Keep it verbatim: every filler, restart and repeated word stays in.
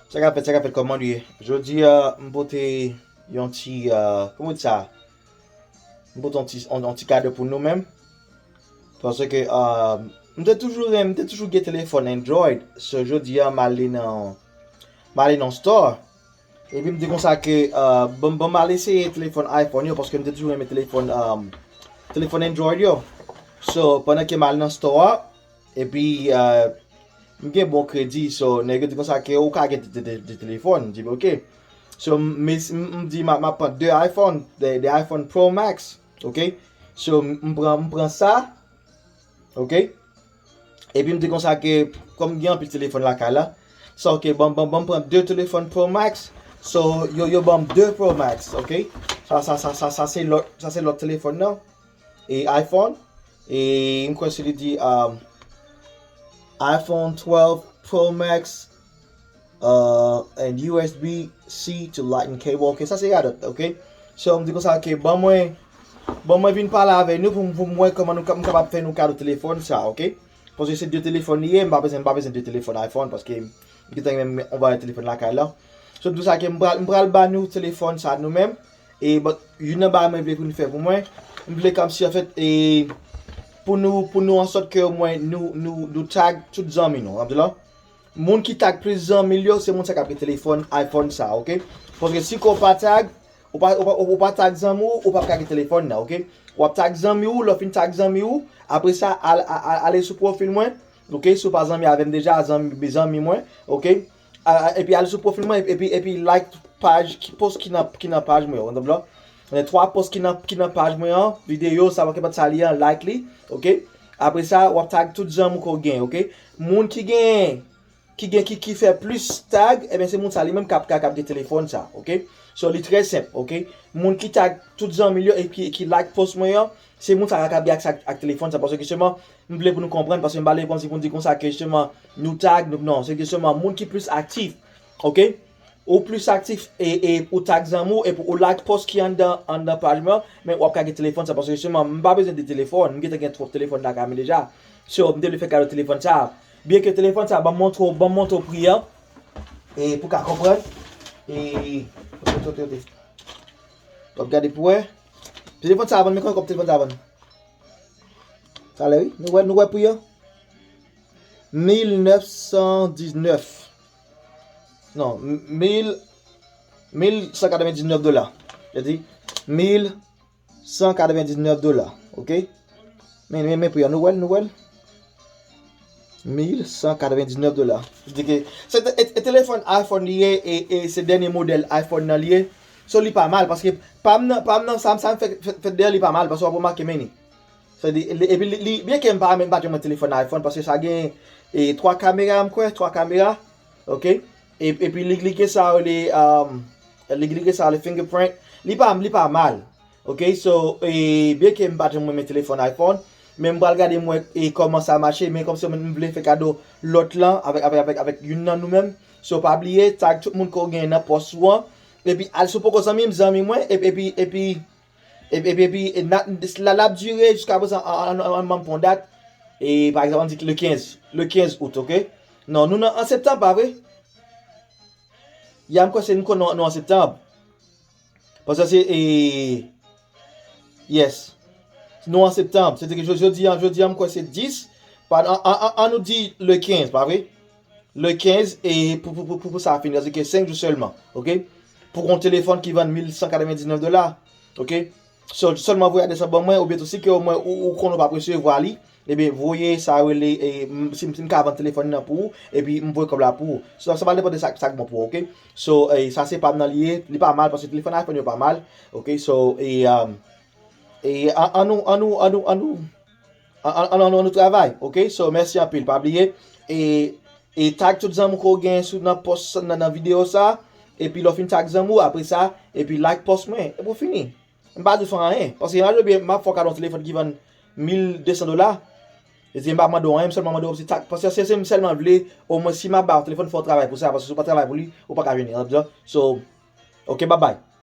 Sa k ap fèt, sa k ap fèt, kòman nou ye? Jodi a, m pote yon ti, euh, kòman di sa? M pote yon ti, yon, yon ti kado pou nou menm. Paske, euh, m te toujou renmen, m te toujou gen telefòn Android. So, jodi a, m ale nan, m ale nan store. Epi m di konsa ke, euh, bon, bon, m al eseye telefòn iPhone yo, paske m te toujou renmen telefòn, euh, telefòn Android yo. So, pandan ke m al nan store a, epi, euh, m gen bon kredi, so, nèg yo di konsa ke ou ka gen de, de, de, de telefòn, m di, "Ok." So, m, m, m di, "M, m ap pran de iPhone, de, de iPhone Pro Max," ok? So, m, m pran, m pran sa, ok? Epi m di konsa ke, kòm gen anpil telefòn lakay la, sa, ok, ban, ban, ban m pran de telefòn Pro Max. So, yo, yo ban m de Pro Max, ok? Sa, sa, sa, sa, sa se lòt, sa se lòt telefòn nan. E iPhone. E m kwè se li di, um, iPhone twelve Pro Max, uh, and U S B C to Lightning cable. Ok, sa se radòt, ok? So, m di konsa, ok, ban mwen, ban mwen vin pale avè nou pou, m- pou m wè kòman nou ka- m kapab fè nou kado telefòn sa, ok? Paske se de telefòn li ye, m pa bezwen, m pa bezwen de telefòn iPhone, paske m gentan gen menm on bagay telefòn lakay la. So, m di sa ke m pral, m pral ba nou telefòn sa nou menm. E, but, youn nan bagay mwen vle pou nou fè pou mwen, m vle kòmsi, anfèt, e, pou nou, pou nou ansòt ke mwen, nou, nou, nou tag tout zanmi nou, w ap di la. Moun ki tag plis zanmi l yo, se moun sa k ap gen telefòn iPhone sa, ok? Paske si ke w pa tag, ou pa, ou pa, ou pa tag zanmi w, ou p ap ka gen telefòn nan, ok? W ap tag zanmi w, lè w fin tag zanmi w, apre sa, al, al, al, ale sou pwofil mwen, ok? Si w pa zanmi avè m deja, zanmi, zanmi mwen, ok? A, a, epi al sou pwofil mwen, epi, epi like paj, ki post ki nan, ki nan paj mwen yo, w konprann la? Gen twa post ki nan, ki nan paj mwen an, videyo, sa pa kenpòt sa li an, like li, ok? Apre sa, w ap tag tout zanmi w ke w gen, ok? Moun ki gen, ki gen, ki, ki fè plis tag, ebyen, se moun sa li menm k ap, k ap, k ap gen telefòn sa, ok? So, li trè senp, ok? Moun ki tag tout zanmi l yo e ki, ki like post mwen an, se moun sa k ap gen aksè ak, ak telefòn sa, paske jisteman, m vle pou nou konprann, paske m pa vle kòmsi pou n di konsa ke jisteman, nou tag, nou, non, se jisteman moun ki plis aktif, ok? Ou plis aktif e, e ou tag zanmi w, epi ou like post ki anndan, anndan paj mwen, men w ap ka gen telefòn sa, paske jisteman, m pa bezwen de telefòn, m gentan gen twòp telefòn lakay mwen deja. So, m te vle fè kado telefòn sa. Byenke telefòn sa, ban m montre w, ban m montre w pri an. E pou w ka konprann. E, ote, ote, ote. W ap gade pou wè. Telefòn sa a vann, men konbyen kòb telefòn sa a vann? Talè, wi. Nou wè, nou wè pri an? Mil nèf san diznèf. Non, mil, mil san katrevendiznèf dola. Sa di, mil san katrevendiznèf dola, ok? Men, men, men pri an, nou wè l, nou wè l. Mil san katrevendiznèf dola. Sa di ke, se te- e- e telefòn iPhone li ye, e, e se dènye modèl iPhone nan li ye. So, li pa mal, paske pa m nan, pa m nan, sa, sa m fè, fè, fè dèyè li pa mal, paske w ap remake men li. Sa di, li- epi li, li- byenke m pa, m pa tèlman telefòn iPhone, paske sa gen, e, twa kamera, m kwè, twa kamera, ok? E- epi li, li gen sa yo rele, um, li, li gen sa yo rele fingerprint. Li pa, li pa mal. Ok, so, e, byenke m pa janm renmen telefòn iPhone, men m pral gade m wè, e, kòman sa mache, men kòmsi m vle fè kado lòt lan avèk, avèk, avèk, avèk youn nan nou menm. So, pa bliye, tag tout moun ke w gen nan pòs ou an, epi al sou poko zanmi m, zanmi mwen, epi, epi, epi, epi, epi, epi, e, na- la, l ap dire jiska prezan, an, an, an, an, an, pon dat, e, pa egzanp, ann di le kenz, le kenz out, ok? Non, nou nan an septanm, pa vre? Ya, m kwè se nou konn nou, nou an septanm. Paske se, e, yes. Nou an septanm. Se te ke jodi, jodi an, jodi an, m kwè se dis. Pa, an, an, an, an nou di le kenz, pa vre? Le kenz, e pou, pou, pou, pou, pou sa fini, se ke senk jou sèlman, ok? Pou yon telefòn ki vann mil san katrevendiznèf dola, ok? So, sèlman voye adrès lan ban mwen, oubyen tou si ke omwen ou, ou konnen w p ap resevwa li, ebyen, voye sa yo rele, e, m- si, si m ka vann telefòn nan pou ou, epi m voye kòb la pou ou. So, sa va depann de sa, sa k bon pou ou, ok? So, e, sa se pa m nan li ye, li pa mal, paske telefòn iPhone yo pa mal, ok? So, e, um, e, an- annou, annou, annou, annou, an- an- annou, annou travay, ok? So, mèsi anpil, pa bliye, e, e tag tout zanmi w ke w gen sou nan pòs, nan, nan videyo sa, epi lè w fin tag zanmi w, apre sa, epi like pòs mwen, epi w fini. M pa di w fè anyen. Paske imajine w byen, m ap fè w kado yon telefòn ki vann mil de san dola. E di m pa mande w anyen, m sèlman mande w se tak. Paske se, se m sèlman vle, omwen si m ap ba w telefòn, fò w travay pou sa. Paske si w pa travay pou li, ou pa ka jwenn li. So, ok, bye bye.